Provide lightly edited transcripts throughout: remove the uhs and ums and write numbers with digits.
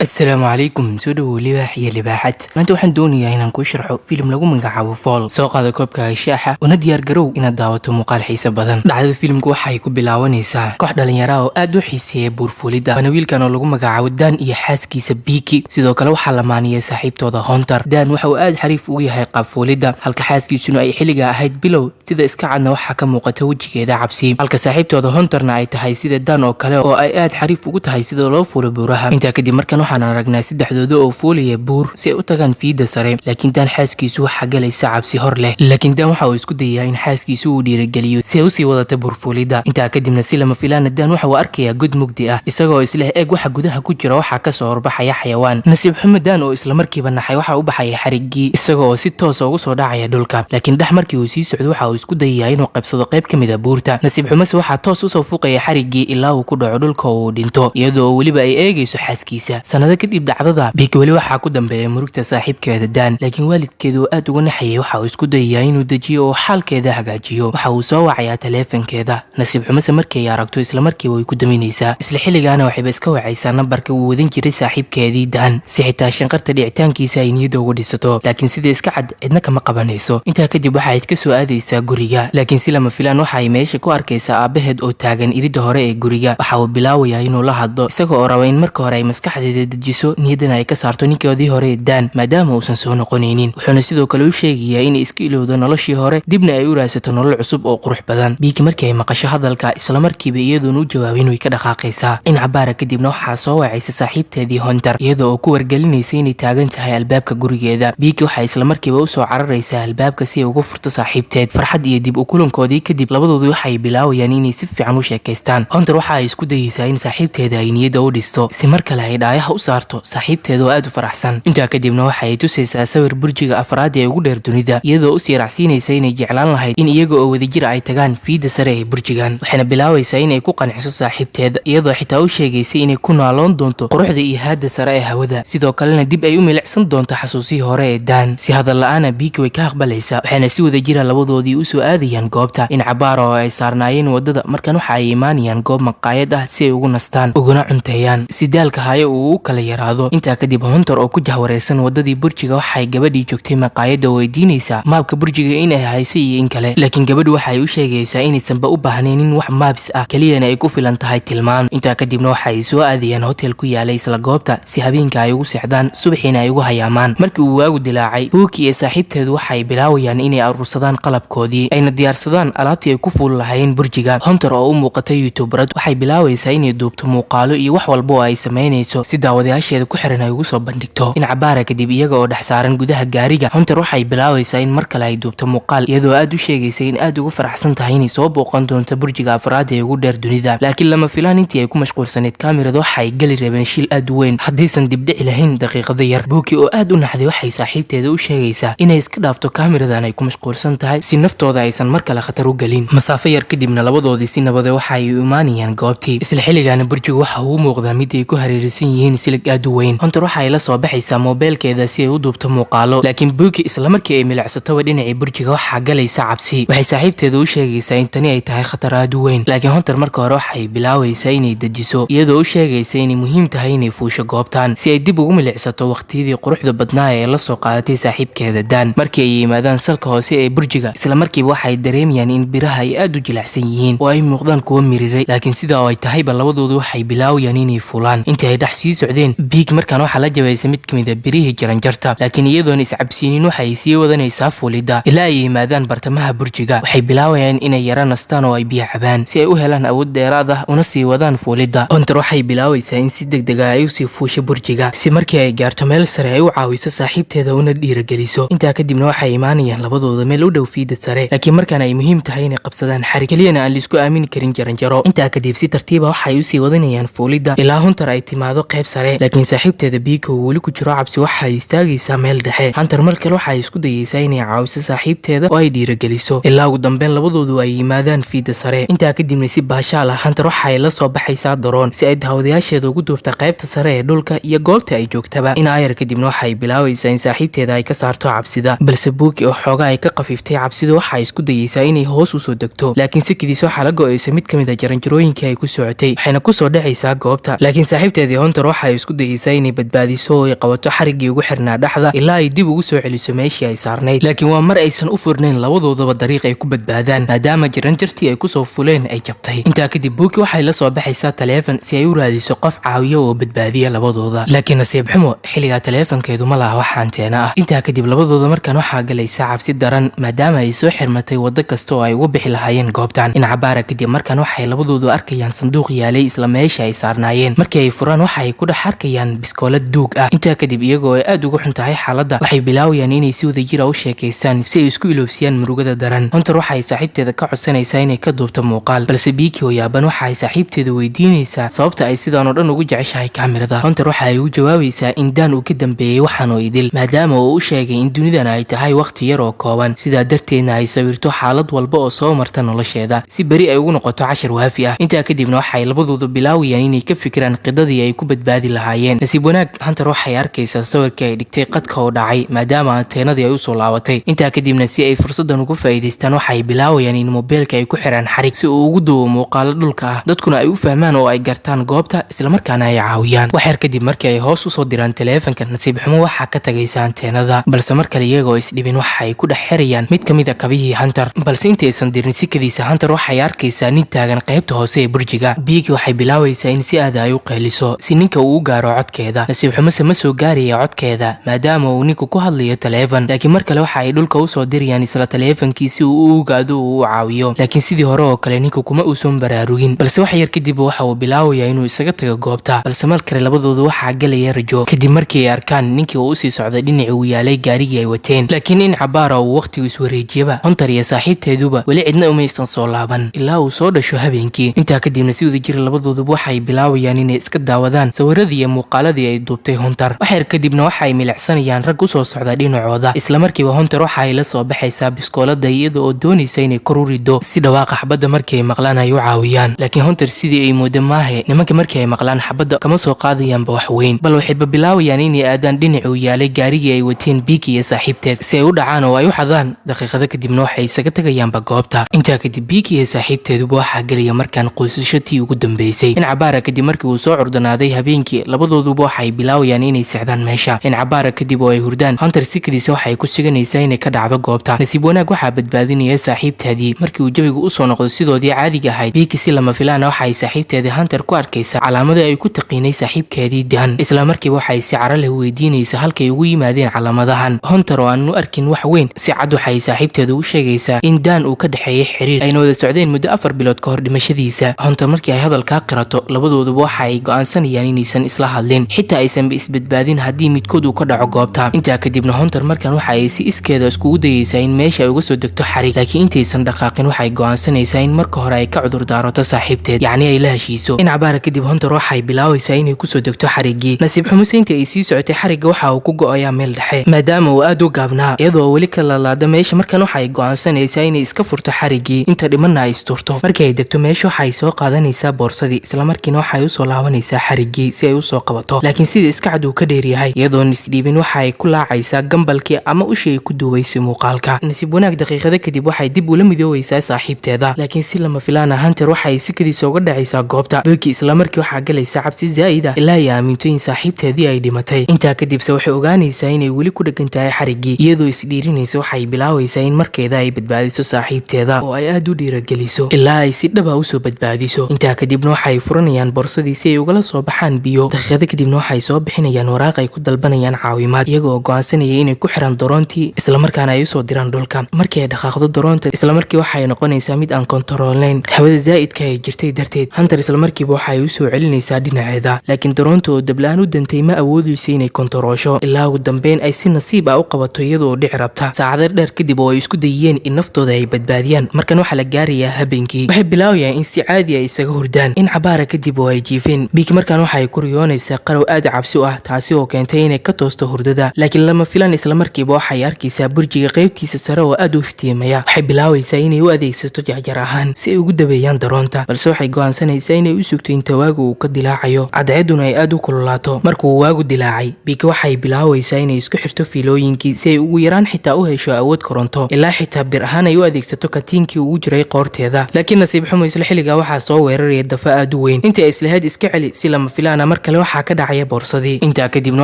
Asalaamu calaykum. Soo dhawow, libaax iyo libaaxad. Maanta waxaan doonayaa inaan kuu sharxo filim lagu magacaabo Fall. Soo qaada koobkaaga shaaxa una diyaar garow inaad daawato muuqaal xiise badan. Dhacdada filimku waxay ku bilaabanaysaa koox dhalinyara oo aad u xiiseeya buurfuulidda, waana wiilkan oo lagu magacaabo Dan iyo xaaskiisa Biki. Sidoo kale waxaa lamaaniyay saaxiibtooda Hunter. Dan waxa uu aad xariif ugu yahay qaabfuulidda, halka xaaskiisuna ay xilliga ahayd bilow. Sida iska cadna waxaa ka muuqata wejigeeda cabsi, halka saaxiibtooda Hunterna ay tahay sida Dan oo kale oo ay aad xariif ugu tahay sida loo fuulo buuraha. Intaa kadib markan waxaan aragnaa saddexdooda oo fuulaya buur si ay u tagaan fiida sare, laakiin Dan xaaskiisu waxaa galaysa cabsi hor leh. Laakiin Dan waxa uu isku dayayaa in xaaskiisu uu dhiirigeliyo si ay usii wadata buurfuulidda. Intaa kadibna si lama filaana Dan waxa uu arkayaa god mugdi ah, isagoo isleh eeg waxa gudaha ku jira, waxaa kasoo horbaxaya xayawaan. Nasiib xumo, Dan oo islamarkiiba naxay waxa u baxaya xariggii, isaga oo si toosa ugu soo dhacaya dhulka. Laakiin dhex markii uu sii socdo waxa uu isku dayayaa inuu qaybsado qayb ka mid a buurta. Nasiib xumose waxaa toos usoo fuuqaya xariggii ilaa uu ku dhaco dhulka oo uu dhinto, iyadoo weliba ay eegayso xaaskiisa. Sanado kadib dhacdada, Biki weli waxaa ku dambeeya murugta saaxiibkeeda Dan, laakiin waalidkeedu oo aad uga naxayay waxa uu isku dayayaa inuu dejiyo oo xaalkeeda hagaajiyo. Waxa uu soo wacayaa taleefankeeda. Nasiib xumose markay aragto islamarkiiba way ku daminaysaa. Isla xilligaana waxayba iska wacaysaa nambarka uu wadan jiray saaxiibkeedii Dan, si xitaa shanqarta dhicitaankiisa ay niyadda uga dhisato, laakiin sida iska cad cidna kama qabanayso. Intaa kadib waxa ay ka soo aadaysaa guriga, laakiin si lama filaan waxa ay meesha ku arkaysaa aabaheed oo taagan iridda hore ee guriga. Waxa uu bilaabayaa inuu la hadlo, isaga oo raba in marka hore ay maskaxdeeda dejiso, niyaddana ay ka saarto ninkoodii hore ee Dan, maadaama uusan soo noqonaynin. Wuxuuna sidoo kale u sheegayaa inay iska ilowdo noloshii hore, dibna ay u raadsato nolol cusub oo qurux badan. Biiki markii ay maqasho hadalka, islamarkiiba iyadoona u jawaabin way ka dhaqaaqaysaa. In cabaara kadibna waxaa soo wacaysa saaxiibteedii Hunter, iyadoo oo ku wargelinaysa inay taagan tahay albaabka gurigeeda. Biiki waxay islamarkiiba usoo cararaysaa albaabka si ay uga furto saaxiibteed. Farxad iyo dib u kulankoodii kadib, labadoodu waxay bilaabayaan inay si fiican u sheekaystaan. Hunter waxa ay isku dayeysaa in saaxiibteeda ay niyadda u dhisto, si mar kale ay dhaayaha u saarto saaxiibteeda oo aad u faraxsan. Intaa kadibna waxa ay tusaysaa sawir burjiga afraad ee ugu dheer dunida, iyadoo usii raacsiinaysa inay jeclaan lahayd in iyaga oo wadajir ay tagaan fiida sare ee burjigan. Waxayna bilaabaysaa inay ku qanciso saaxiibteeda, iyadoo xitaa u sheegaysa inay ku naaloon doonto quruxda iyo haadda sare ee hawada, sidoo kalena dib ay u milicsan doonto xasuusihii hore ee Dan. Si hadal la-aana Biiki way ka aqbalaysaa, waxayna si wadajira labadoodii usoo aadayaan goobta. In cabaara oo ay saarnaayeen wadada, markan waxa ay imaanayaan goob maqaayad ah si ay ugu nastaan uguna cunteeyaan, si daalka hayo uu u kala yaraado. Intaa kadib Hunter oo ku jahwareersan wadadii burjiga waxay gabadhii joogtay maqaayadda weydiinaysaa maabka burjiga inay hayso iyo in kale, laakiin gabadhu waxay u sheegaysaa inaysanba u baahnaynin wax maps ah, keliyana ay ku filan tahay tilmaam. Intaa kadibna waxay soo aadayaan hotel ku yaalay isla goobta si habeenka ay ugu seexdaan, subaxiina ay ugu hayaamaan. Markii uu waagu dilaacay, Buuki iyo saaxiibteedu waxay bilaawayaan inay aruursadaan qalabkoodii, ayna diyaarsadaan alaabtii ay ku fuuli lahaayeen burjiga. Hunter oo u muuqatay youtuberad waxay bilaawaysaa inay duubto muuqaalo iyo wax walba oo ay samaynayso, si daawadayaasheeda ku xiran ay ugu soo bandhigto. In cabaara kadib, iyaga oo dhex saaran gudaha gaariga, Hunter waxay bilaabaysaa in mar kale ay duubto muuqaal, iyadoo aad u sheegaysa in aad ugu faraxsan tahay inay soo booqan doonto burjiga afraad ee ugu dheer dunida. Laakiin lama filaan, intii ay ku mashquulsanayd kaamirada waxay geli rabeen shil aad u weyn haddaysan dibdhici lahayn daqiiqado yar. Buuki oo aad u naxday waxay saaxiibteeda u sheegaysaa inay iska dhaafto kaamiradan ay ku mashquulsan tahay, si naftooda aysan mar kale khatar u gelin. Masaafo yar kadibna labadoodii si nabade waxa ay u imaanayaan goobtii. Isla xilligaana burjigu waxa uu muuqdaa mid ay ku hareeraysan yihiin silig aad u weyn. Hunter waxa ay la soo baxaysaa moobeelkeeda si ay u duubto muuqaalo, laakiin Buuki isla markii ay milicsatoba dhinacii burjiga waxaa galaysa cabsi. Waxay saaxiibteeda u sheegaysaa in tani ay tahay khatar aad u weyn, laakiin Hunter marka hore waxay bilaabaysaa inay dejiso, iyadoo u sheegaysa inay muhiim tahay inay fuusho goobtan si ay dib ugu milicsato waqtiyadii quruxda badnaa ee la soo qaadatay saaxiibkeeda Dan. Markii ay yimaadaan salka hoose ee burjiga, isla markiiba waxay dareemayaan in biraha ay aad u jilicsan yihiin oo ay muuqdaan kuwo miriray. Laakiin sidaa oo ay tahayba, labadoodu waxay bilaawayaan inay fuulaan. Intii ay dhex sii socdeen, Biig markaan waxaa la jabaysa mid kamid a birihii jaranjarta, laakiin iyadoon iscabsiinin waxay sii wadanaysaa fuulidda ilaa ay yimaadaan bartamaha burjiga. Waxay bilaabayaan inay yara nastaan oo ay biyo cabaan si ay u helaan awood dheeraad ah una sii wadaan fuulidda. Hunter waxay bilaabaysaa in si degdeg ah ay usii fuusho burjiga, si markii ay gaarto meel sare ay u caawiso saaxiibteeda una dhiirageliso. Intaa kadibna waxay imaanayaan labadooda meel u dhow fiida sare, laakiin markaan ay muhiim tahay inay qabsadaan xarig, keliyana aan laisku aamini karin jaranjaro. Intaa kadib si tartiiba waxay usii wadanayaan fuulidda ilaa Hunter ay timaado qayb sare, laakiin saaxiibteeda Biika uu weli ku jiro cabsi waxay istaagaysaa meel dhexe. Hunter mar kale waxay isku dayeysaa inay caawiso saaxiibteeda oo ay dhiirageliso, ilaa ugu dambeyn labadoodu ay yimaadaan fiida sare. Intaa kadibna si baashaal ah Hunter waxay la soo baxaysaa drone si ay daawadayaasheeda ugu duubta qaybta sare ee dhulka iyo goobta ay joogtaba. In ayar kadibna waxay bilaabaysaa in saaxiibteeda ay ka saarto cabsida, balse Buuki oo xooga ay ka qafiiftay cabsida waxay isku dayeysaa inay hoos usoo degto, laakiin sikidiis waxaa la go-aysa mid ka mid a jaranjarooyinkii ay ku socotay, waxayna kusoo dhacaysaa goobta. Laakiin saaxiibteedii Hunter waxa Waxay isku dayeysaa inay badbaadiso oo ay qabato xariggii ugu xirnaa dhexda ilaa ay dib ugu soo celiso meeshii ay saarnayd, laakiin waa mar aysan u furnayn labadoodaba dariiq ay ku badbaadaan, maadaama jaranjartii ay kusoo fuleen ay jabtay. Intaa kadib Buki waxay la soo baxaysaa taleefan si ay u raadiso qof caawiya oo badbaadiya labadooda, laakiin nasiib xumo xilligaa taleefankeedu ma laha wax anteena ah. Intaa kadib labadooda markan waxaa galaysa cabsi daran, maadaama ay soo xirmatay waddo kasta oo ay uga bixi lahaayeen goobtan. In cabaara kadib markan waxay labadoodu arkayaan sanduuq yaalay isla meesha ay saarnaayeen. Markii ay furaan, waxa ay ku dhex arkayaan biskoolad duug ah. Intaa kadib, iyagoo ay aad uga xun tahay xaaladda, waxay bilaawayaan inay si wadajira u sheekaystaan si ay isku iloobsiyaan murugada daran. Hunter waxa ay saaxiibteeda ka codsanaysaa inay ka duubto muuqaal, balse Biki oo yaaban waxa ay saaxiibteeda weydiinaysaa sababta ay sidaan oo dhan ugu jeceshahay kaamirada. Hunter waxa ay ugu jawaabaysaa in Dan uu ka dambeeyey waxaanoo idil, maadaama uu u sheegay in dunidan ay tahay wakhti yar oo kooban, sidaa darteedna ay sawirto xaalad walba oo soo marta nolosheeda si beri ay ugu noqoto cashar waafi ah. Intaa kadibna waxay labadoodu bilaawayaan inay ka fikiraan qidadii ay ku badbaadi lahaayeen. Nasiib wanaag, Hunter waxay arkaysaa sawirkii ay dhigtay qadka oo dhacay, maadaama anteenadii ay usoo laabatay. Intaa kadibna, si ay fursadan uga faa'iidaystaan, waxay bilaawayaan in mobeelka ay ku xiraan xarig si uu ugu duubo muuqaalo dhulka ah, dadkuna ay u fahmaan oo ay gartaan goobta, islamarkaana ay caawiyaan. Waxyar kadib markii ay hoos usoo diraan taleefanka, nasiib xumo waxaa ka tagaysa anteenada, balse mar kale iyagoo isdhibin waxa ay ku dhex xirayaan mid ka mid a kabihii Hunter. Balse intaysan dirin sikadiisa, Hunter waxay arkaysaa nin taagan qaybta hoose ee burjiga. Biigi waxay bilaawaysaa in si aada ay u qayliso si ninka uu u gaaro codkeeda. Nasiib xumose ma soo gaaraya codkeeda, maadaama uu ninku ku hadlayo taleefan. Laakiin mar kale waxa ay dhulka usoo dirayaan isla taleefankii si uu u ogaado uu u caawiyo, laakiin sidii hore oo kale ninku kuma uusan baraarugin. Balse wax yar kadib waxa uu bilaabayaa inuu isaga tago goobta. Balse mar kale labadoodu waxaa galaya rajo kadib markii ay arkaan ninkii uu usii socday dhinacii uu yaalay gaarigii ay wateen. Laakiin in cabaara uu wakhtigu iswareejiyaba, Hunter iyo saaxiibteeduba weli cidna umaysan soo laaban ilaa uu soo dhasho habeenkii. Intaa kadibna si wada jira labadooduba waxay bilaabayaan inay iska daawadaan sawiradii iyo muuqaaladii ay duubtay Hunter. Waxyar kadibna waxa ay milicsanayaan rag usoo socda dhinacooda. Isla markiiba Hunter waxa ay la soo baxaysaa biskoolada, iyada oo doonaysa inay kor u rido si dhawaaqa xabadda markii ay maqlaan ay u caawiyaan. Laakiin Hunter sidii ay moodo maahe, nimanka markii ay maqlaan xabadda kama soo qaadayaanba wax weyn, bal waxayba bilaabayaan inay aadaan dhinacuu yaalay gaarigii ay wateen Biki iyo saaxiibteed si ay u dhacaan oo ay u xadaan. Daqiiqado kadibna waxay isaga tagayaanba goobta. Intaa kadib Biki iyo saaxiibteeduba waxaa gelaya markaan quusashatii ugu dambeysay. In cabaara kadib markii uu soo curdanaaday habeenkii, labadooduba waxay bilaabayaan inay seexdaan meesha. In cabaara kadib oo ay hurdaan, Hunter sikadiisa waxay ku siganaysaa inay ka dhacdo goobta. Nasiib wanaag waxaa badbaadinaya saaxiibteedii. Markii uu jawigu usoo noqdo sidoodii caadiga ahayd, Biki si lama filaana waxay saaxiibteedii Hunter ku arkaysaa calaamadii ay ku taqiinay saaxiibkeedii Dan. Isla markiiba waxay si caro leh weydiinaysaa halkay ugu yimaadeen calaamadahan. Hunter oo aan u arkin wax weyn, si cad waxay saaxiibteedu u sheegaysaa in Dan uu ka dhexeeyay xiriir ayna wada socdeen muddo 4 bilood ka hor dhimashadiisa. Hunter markii ay hadalkaa qirato, labadooduba waxa ay go'aansanayaan inaysan isla hadlin, xitaa aysanba isbadbaadin haddii midkood uu ka dhaco goobta. Intaa kadibna Hunter markan waxa ay si iskeeda iskugu dayeysaa in meesha ay uga soo degto xarig, laakiin intaysan dhaqaaqin waxay go'aansanaysaa in marka hore ay ka cudur daarato saaxiibteed, yacni ay la heshiiso. In cabaara kadib Hunter waxay bilaabaysaa inay kusoo degto xariggii. Nasiib xumuse inta ay sii socotay, xarigga waxa uu ku go'ayaa meel dhexe, maadaama uu aad u gaabnaa. Iyadoo weli ka laalaada meesha, markan waxay go'aansanaysaa inay iska furto xariggii, inta dhimanna ay isturto. Markii ay degto meesha, waxay soo qaadanaysaa boorsadii, islamarkiina waxay usoo laabanaysaa xariggii si ay usoo qabato, laakiin sida iska cad uu ka dheeryahay. Iyadoon isdhiibin waxa ay ku laacaysaa gambalkii ama ushii ay ku duubaysay muuqaalka. Nasiib wanaag, daqiiqado kadib waxay dib ula midoobeysaa saaxiibteeda, laakiin si lama filaana Hunter waxay sikadiisa uga dhacaysaa goobta. Beki islamarkii waxaa galaysa cabsi zaa'id ah ilaa ay aaminto in saaxiibteedii ay dhimatay. Intaa kadibse waxay ogaanaysaa inay weli ku dhegan tahay xariggii. Iyadoo isdhiirinaysa, waxay bilaabaysaa in markeeda ay badbaadiso saaxiibteeda oo ay aad u dhiirageliso ilaa ay si dhaba usoo badbaadiso. Intaa kadibna waxay furanayaan boorsadii si ay ugala soo baxaan biyo. Daqiiqado kadibna waxay soo bixinayaan waraaq ay ku dalbanayaan caawimaad, iyaga oo go'aansanaya inay ku xiraan daroontii, islamarkaana ay usoo diraan dhulka. Markii ay dhaqaaqdo daroonta, islamarkii waxay noqonaysaa mid aan kontaroolnayn hawada zaa'idka ay jirtay darteed. Hunter islamarkiiba waxay usoo celinaysaa dhinaceeda, laakiin daroonta oo dabla-aan u dantay ma awoodeyso inay kontaroosho, ilaa ugu dambeyn ay si nasiib ah u qabato iyadoo dhici rabta. Saacado dheer kadib oo ay isku dayiyeen in naftooda ay badbaadiyaan, markan waxaa la gaarayaa habeenkii. Waxay bilaabayaan in si caadi ay isaga hurdaan. In cabaara kadib oo ay jiifeen, Biik markaan waxay ku riyoonaysaa qarow aad cabsi u ah, taasi oo keentay inay ka toosto hurdada. Laakiin lama filan, islamarkiiba waxay arkaysaa burjiga qaybtiisa sare oo aad u iftiimaya. Waxay bilaabaysaa inay u adeegsato jacjar ahaan si ay ugu dabeeyaan daroonta, balse waxay go'aansanaysaa inay u sugto inta waagu uu ka dilaacayo, cadceeduna ay aad u kululaato. Markuu waagu dilaacay, Biik waxay bilaabaysaa inay isku xirto fiilooyinkii si ay ugu yaraan xitaa u hesho awood koronto, ilaa xitaa bir ahaan ay u adeegsato katiinkii ugu jiray qoorteeda. Laakiin nasiib xumo, isla xilligaa waxaa soo weeraraya dafa aad u weyn. Intii ay islahayd iska celi, si lama filaana markan. Mar kale waxaa ka dhacaya boorsadii. Intaa kadibna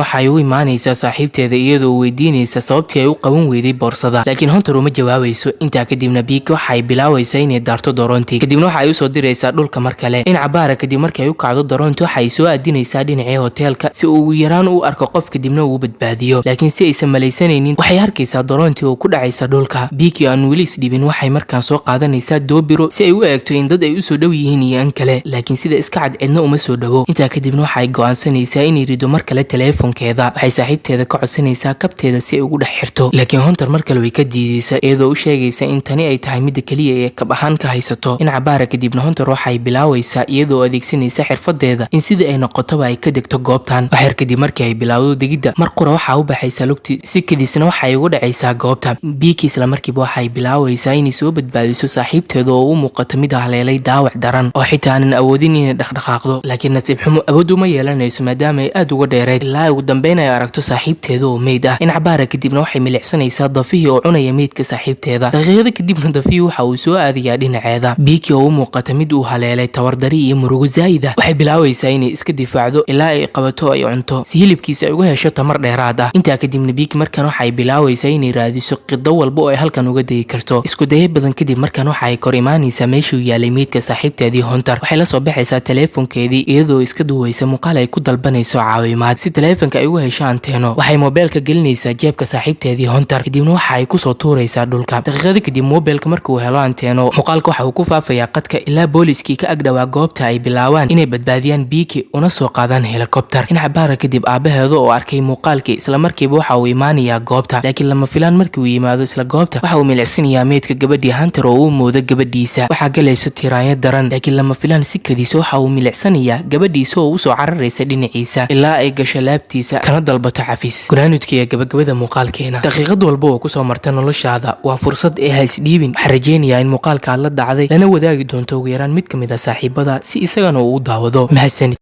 waxay u imaanaysaa saaxiibteeda, iyadoo weydiinaysa sababtii ay u qaban weyday boorsada, laakiin Hunter uma jawaabayso. Intaa kadibna Becky waxay bilaawaysaa inay daarto drone-tii, kadibna waxa ay usoo diraysaa dhulka mar kale. In cabaara kadib markii ay u kacdo drone-ti, waxay soo aadinaysaa dhinacii hoteelka si uu ugu yaraan u arko qof, kadibna uu badbaadiyo. Laakiin si aysan malaysanaynin, waxay arkaysaa drone-tii oo ku dhacaysa dhulka. Becky aan weli isdhibin waxay markaan soo qaadanaysaa doobiro si ay u eegto in dad ay usoo dhow yihiin iyo an kale, laakiin sida iska cad cidna uma soo dhowo. Intaa kadibna waxay go'aansanaysaa inay rido mar kale teleefonkeeda. Waxay saaxiibteeda ka codsanaysaa kabteeda si ay ugu dhex xirto, laakiin Hunter mar kale way ka diidaysaa, iyadoo u sheegaysa in tani ay tahay midda keliya ee kab ahaan ka haysato. In cabaara kadibna Hunter waxay bilaawaysaa, iyadoo adeegsanaysa xirfadeeda, in sidii ay noqotoba ay ka degto goobtan. Waxyar kadib markii ay bilaawdo degidda, mar qura waxaa u baxaysaa lugti, si kadisna waxay ugu dhacaysaa goobta. Becky isla markiiba waxay bilaawaysaa inay soo badbaadiso saaxiibteeda oo u muuqata mid haleelay dhaawac daran oo xitaa aanan awoodin inay dhaqdhaqaaqdo, laakiin nasiib xumo awood uma yeelanayso maadaama ay aad uga dheereyd, ilaa ay ugu dambeyn ay aragto saaxiibteeda oo meyd ah. In cabaara kadibna waxay milicsanaysaa dafihii oo cunaya meydka saaxiibteeda. Daqiiqada kadibna dafihii waxa uu soo aadayaa dhinaceeda. Becky oo u muuqata mid uu haleelay tabardari iyo murugo zaa'id ah waxay bilaawaysaa inay iska difaacdo ilaa ay qabato ay cunto, si hilibkiisa ay uga hesho tamar dheeraad ah. Intaa kadibna Becky markan waxay bilaawaysaa inay raadiso qido walba oo ay halkan uga degi karto. Isku dayo badan kadib, markan waxa ay kor imaanaysaa meeshuu yaalay meydka saaxiibteedii Hunter. Waxay la soo baxaysaa teleefonkeedii, iyadoo iska duwaysa muuqaal ay ku dalbanayso caawimaad. Si teleefonka ay uga hesho anteeno, waxay moobeelka gelinaysaa jeebka saaxiibteedii Hunter, kadibna waxa ay kusoo tuuraysaa dhulka. Daqiiqada kadib moobeelka markuu helo anteeno, muuqaalka waxa uu ku faafayaa qadka, ilaa booliskii ka agdhowaa goobta ay bilaawaan inay badbaadiyaan Becky una soo qaadaan helicopter. In cabaara kadib aabaheeda oo arkay muuqaalkii islamarkiiba waxa uu imaanayaa goobta, laakiin lama filaan markii uu yimaado isla goobta, waxa uu milicsanayaa meydka gabadhii Hunter oo uu moodo gabadhiisa. Waxaa galayso tiraanyo daran, laakiin lama filaan si kadiisa waxa uu milicsanayaa gabadhiisa oo usoo cararaysa dhinaciisa ilaa ay gasho laabtiisa kana dalbato cafis. Gunaanudka iyo gabagabada muuqaalkeena: daqiiqad walba oo kusoo marta noloshaada waa fursad ee ha isdhiibin. Waxaan rajeynayaa in muuqaalka aad la dhacday, lana wadaagi doonto ugu yaraan mid ka mid a saaxiibada si isagana uu u daawado. Mahadsanid.